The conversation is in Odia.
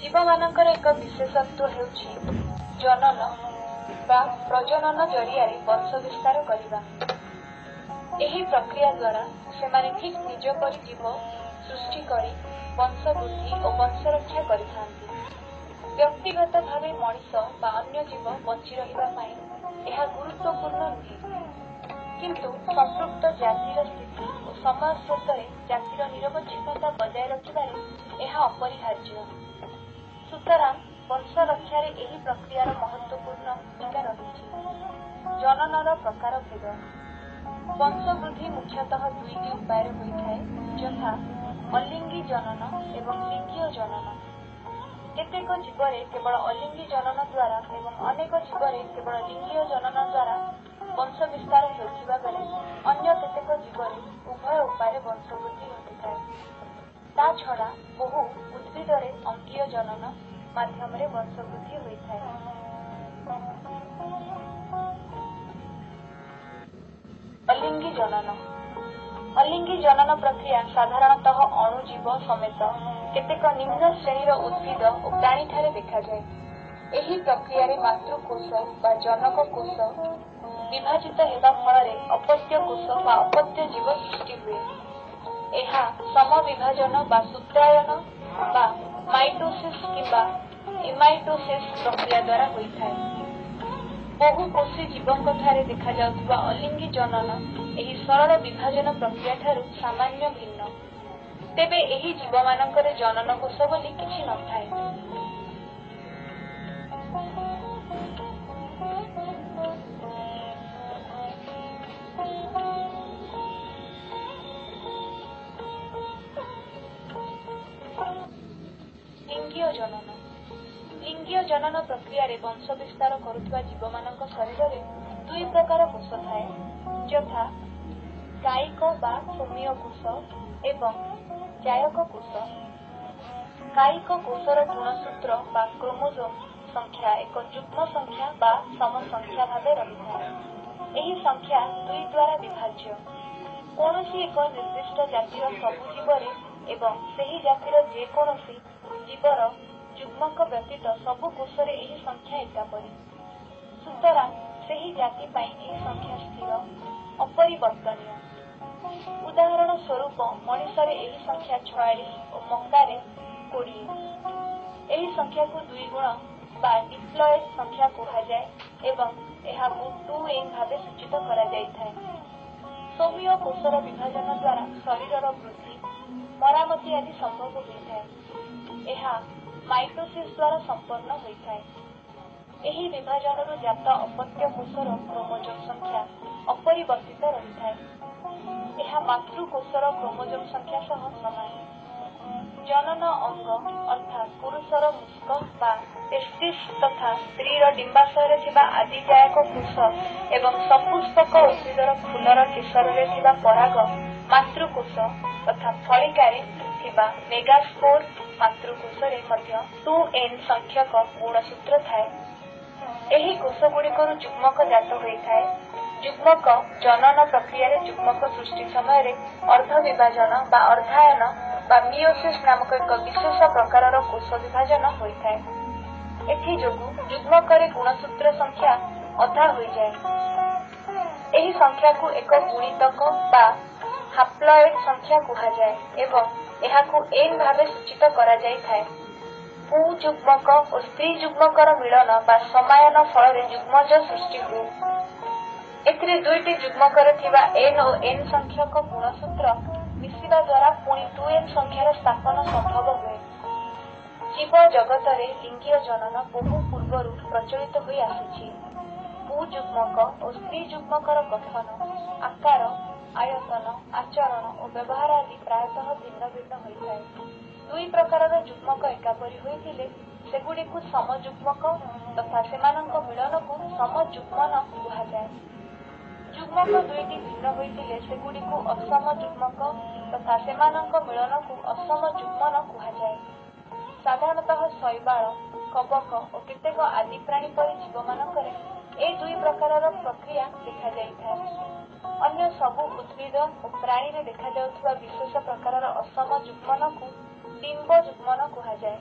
ଜୀବମାନଙ୍କର ଏକ ବିଶେଷତ୍ୱ ହେଉଛି ଜନନ ବା ପ୍ରଜନନ ଜରିଆରେ ବଂଶ ବିସ୍ତାର କରିବା। ଏହି ପ୍ରକ୍ରିୟା ଦ୍ୱାରା ସେମାନେ ଠିକ୍ ନିଜ ପରି ଜୀବ ସୃଷ୍ଟି କରି ବଂଶବୃଦ୍ଧି ଓ ବଂଶରକ୍ଷା କରିଥାନ୍ତି। ବ୍ୟକ୍ତିଗତ ଭାବେ ମଣିଷ ବା ଅନ୍ୟ ଜୀବ ବଞ୍ଚି ରହିବା ପାଇଁ ଏହା ଗୁରୁତ୍ୱପୂର୍ଣ୍ଣ ନୁହେଁ, କିନ୍ତୁ ସମ୍ପୃକ୍ତ ଜାତିର ସ୍ଥିତି ଓ ସମୟ ସ୍ରୋତରେ ଜାତିର ନିରବଚ୍ଛିନ୍ନତା ବଜାୟ ରଖିବାରେ ଏହା ଅପରିହାର୍ଯ୍ୟ। ସୁତରାଂ ବଂଶରକ୍ଷାରେ ଏହି ପ୍ରକ୍ରିୟାର ମହତ୍ତ୍ୱପୂର୍ଣ୍ଣ ଭୂମିକା ରହିଛି। ଜନନର ପ୍ରକାରଭେଦ। ବଂଶବୃଦ୍ଧି ମୁଖ୍ୟତଃ ଦୁଇଟି ଉପାୟରେ ହୋଇଥାଏ, ଯଥା ଅଲିଙ୍ଗୀ ଜନନ ଏବଂ ଲିଙ୍ଗୀୟ ଜନନ। କେତେକ ଜୀବରେ କେବଳ ଅଲିଙ୍ଗୀ ଜନନ ଦ୍ୱାରା ଏବଂ ଅନେକ ଜୀବରେ କେବଳ ଲିଙ୍ଗୀୟ ଜନନ ଦ୍ୱାରା ବଂଶ ବିସ୍ତାର ହେଉଥିବା ବେଳେ ଅନ୍ୟ କେତେକ ଜୀବରେ ଉଭୟ ଉପାୟରେ ବଂଶବୃଦ୍ଧି ଘଟିଥାଏ। ତା'ଛଡ଼ା ବହୁ ଉଦ୍ଭିଦରେ ଅଙ୍ଗୀୟ ଜନନ ମାଧ୍ୟମରେ ବଂଶବୃଦ୍ଧି ହୋଇଥାଏ। ଅଲିଙ୍ଗୀ ଜନନ। ଅଲିଙ୍ଗୀ ଜନନ ପ୍ରକ୍ରିୟା ସାଧାରଣତଃ ଅଣୁଜୀବ ସମେତ କେତେକ ନିମ୍ନ ଶ୍ରେଣୀର ଉଦ୍ଭିଦ ଓ ପ୍ରାଣୀଠାରେ ଦେଖାଯାଏ। ଏହି ପ୍ରକ୍ରିୟାରେ ମାତୃକୋଷ ବା ଜନକ କୋଷ ବିଭାଜିତ ହେବା ଫଳରେ ଅପତ୍ୟ କୋଷ ବା ଅପତ୍ୟ ଜୀବ ସୃଷ୍ଟି ହୁଏ। ଏହା ସମବିଭାଜନ ବା ସୂତ୍ରାୟନ ବା ମାଇଟୋସିସ୍ କିମ୍ବା ଏମାଇଟୋସିସ୍ ପ୍ରକ୍ରିୟା ଦ୍ୱାରା ହୋଇଥାଏ। ବହୁକୋଷୀ ଜୀବଙ୍କଠାରେ ଦେଖାଯାଉଥିବା ଅଲିଙ୍ଗୀ ଜନନ ଏହି ସରଳ ବିଭାଜନ ପ୍ରକ୍ରିୟାଠାରୁ ସାମାନ୍ୟ ଭିନ୍ନ। ତେବେ ଏହି ଜୀବମାନଙ୍କରେ ଜନନ କୋଷ ବୋଲି କିଛି ନଥାଏ। ଲିଙ୍ଗୀୟ ଜନନ। ଲିଙ୍ଗୀୟ ଜନନ ପ୍ରକ୍ରିୟାରେ ବଂଶ ବିସ୍ତାର କରୁଥିବା ଜୀବମାନଙ୍କ ଶରୀରରେ ଦୁଇ ପ୍ରକାର କୋଷ ଥାଏ, ଯଥା କାୟିକ ବା ସୋମୀୟ କୋଷ ଏବଂ ଜାୟକ କୋଷ। କାୟିକ କୋଷର ଗୁଣସୂତ୍ର ବା କ୍ରୋମୋଜୋମ୍ ସଂଖ୍ୟା ଏକ ଯୁଗ୍ମ ସଂଖ୍ୟା ବା ସମସଂଖ୍ୟା ଭାବେ ରହିଥାଏ। ଏହି ସଂଖ୍ୟା ଦୁଇ ଦ୍ୱାରା ବିଭାଜ୍ୟ। କୌଣସି ଏକ ନିର୍ଦ୍ଦିଷ୍ଟ ଜାତିର ସବୁ ଜୀବରେ ଏବଂ ସେହି ଜାତିର ଯେକୌଣସି ଜୀବର ଯୁଗ୍ମକ ବ୍ୟତୀତ ସବୁ କୋଷରେ ଏହି ସଂଖ୍ୟା ଏକାପରି। ସୁତରାଂ ସେହି ଜାତି ପାଇଁ ଏହି ସଂଖ୍ୟା ସ୍ଥିର, ଅପରିବର୍ତ୍ତନୀୟ। ଉଦାହରଣ ସ୍ୱରୂପ ମଣିଷରେ ଏହି ସଂଖ୍ୟା 46 ଓ ମକାରେ 20। ଏହି ସଂଖ୍ୟାକୁ ଦୁଇଗୁଣ ବା ଡିପ୍ଲଏଡ୍ ସଂଖ୍ୟା କୁହାଯାଏ ଏବଂ ଏହାକୁ 2n ଭାବେ ସୂଚିତ କରାଯାଇଥାଏ। ସୋମୀୟ କୋଷର ବିଭାଜନ ଦ୍ୱାରା ଶରୀରର ବୃଦ୍ଧି, ମରାମତି ଆଦି ସମ୍ଭବ ହୋଇଥାଏ। ଏହା ମାଇଟୋସିସ୍ ଦ୍ୱାରା ସମ୍ପନ୍ନ ହୋଇଥାଏ। ଏହି ବିଭାଜନରୁ ଜାତ ଅପତ୍ୟ କୋଷର କ୍ରୋମୋଜୋମ୍ ସଂଖ୍ୟା ଅପରିବର୍ତ୍ତିତ ରହିଥାଏ। ଏହା ମାତୃକୋଷର କ୍ରୋମୋଜୋମ୍ ସଂଖ୍ୟା ସହ ସମାନ। ଜନନ ଅଙ୍ଗ ଅର୍ଥାତ୍ ପୁରୁଷର ମୁସ୍କ ବା ଟେଷ୍ଟିସ୍ ତଥା ସ୍ତ୍ରୀର ଡିମ୍ବାଶୟରେ ଥିବା ଆଦିଜାୟକ କୋଷ ଏବଂ ସପୁଷ୍ପକ ଉଦ୍ଭିଦର ଫୁଲର କେଶରରେ ଥିବା ପରାଗ ମାତୃକୋଷ ତଥା ଫଳିକାରେ ଥିବା ମେଗାସ୍ପୋର ମାତୃକୋଷରେ ମଧ୍ୟ 2n ସଂଖ୍ୟକ ଗୁଣସୂତ୍ର ଥାଏ। ଏହି କୋଷଗୁଡ଼ିକରୁ ଯୁଗ୍ମକ ଜାତ ହୋଇଥାଏ। ଯୁଗ୍ମକ ଜନନ ପ୍ରକ୍ରିୟାରେ ଯୁଗ୍ମକ ସୃଷ୍ଟି ସମୟରେ ଅର୍ଦ୍ଧବିଭାଜନ ବା ଅର୍ଦ୍ଧାୟନ ବା ମିଓସିସ୍ ନାମକ ଏକ ବିଶେଷ ପ୍ରକାରର କୋଷ ବିଭାଜନ ହୋଇଥାଏ। ଏଥିଯୋଗୁଁ ଯୁଗ୍ମକରେ ଗୁଣସୂତ୍ର ସଂଖ୍ୟା ଅଧା ହୋଇଯାଏ। ଏହି ସଂଖ୍ୟାକୁ ଏକ ଗୁଣିତକ ବା ହାପ୍ଲଏଡ୍ ସଂଖ୍ୟା କୁହାଯାଏ ଏବଂ ଏହାକୁ n ଭାବେ ସୂଚିତ କରାଯାଇଥାଏ। ପୁଯୁଗ୍ମକ ଓ ସ୍ତ୍ରୀ ଯୁଗ୍ମକର ମିଳନ ବା ସମାୟନ ଫଳରେ ଯୁଗ୍ମଜ ସୃଷ୍ଟି ହୁଏ। ଏଥିରେ ଦୁଇଟି ଯୁଗ୍ମକରେ ଥିବା n ଓ n ସଂଖ୍ୟକ ଗୁଣସୂତ୍ର ମିଶିବା ଦ୍ୱାରା ପୁଣି 2n ସଂଖ୍ୟାର ସ୍ଥାପନ ସମ୍ଭବ ହୁଏ। ଜୀବ ଜଗତରେ ଲିଙ୍ଗୀୟ ଜନନ ବହୁ ପୂର୍ବରୁ ପ୍ରଚଳିତ ହୋଇ ଆସିଛି। ପୁଯୁଗ୍ମକ ଓ ସ୍ତ୍ରୀ ଯୁଗ୍ମକର ଗଠନ, ଆକାର, ଆୟତନ, ଆଚରଣ ଓ ବ୍ୟବହାର ଆଦି ପ୍ରାୟତଃ ଭିନ୍ନ ଭିନ୍ନ ହୋଇଥାଏ। ଦୁଇ ପ୍ରକାରର ଯୁଗ୍ମକ ଏକାପରି ହୋଇଥିଲେ ସେଗୁଡ଼ିକୁ ସମଯୁଗ୍ମକ ତଥା ସେମାନଙ୍କ ମିଳନକୁ ସମଯୁଗ୍ମନ କୁହାଯାଏ। ଯୁଗ୍ମକ ଦୁଇଟି ଭିନ୍ନ ହୋଇଥିଲେ ସେଗୁଡ଼ିକୁ ଅସମ ଯୁଗ୍ମକ ତଥା ସେମାନଙ୍କ ମିଳନକୁ ଅସମ ଯୁଗ୍ମନ କୁହାଯାଏ। ସାଧାରଣତଃ ଶୈବାଳ, କବକ ଓ କେତେକ ଆଦିପ୍ରାଣୀ ପରି ଜୀବମାନଙ୍କରେ ଏ ଦୁଇ ପ୍ରକାରର ପ୍ରକ୍ରିୟା ଦେଖାଯାଇଥାଏ। ଅନ୍ୟ ସବୁ ଉଦ୍ଭିଦ ଓ ପ୍ରାଣୀରେ ଦେଖାଯାଉଥିବା ବିଶେଷ ପ୍ରକାରର ଅସମ ଯୁଗ୍ମନକୁ ଡିମ୍ବ ଯୁଗ୍ମନ କୁହାଯାଏ।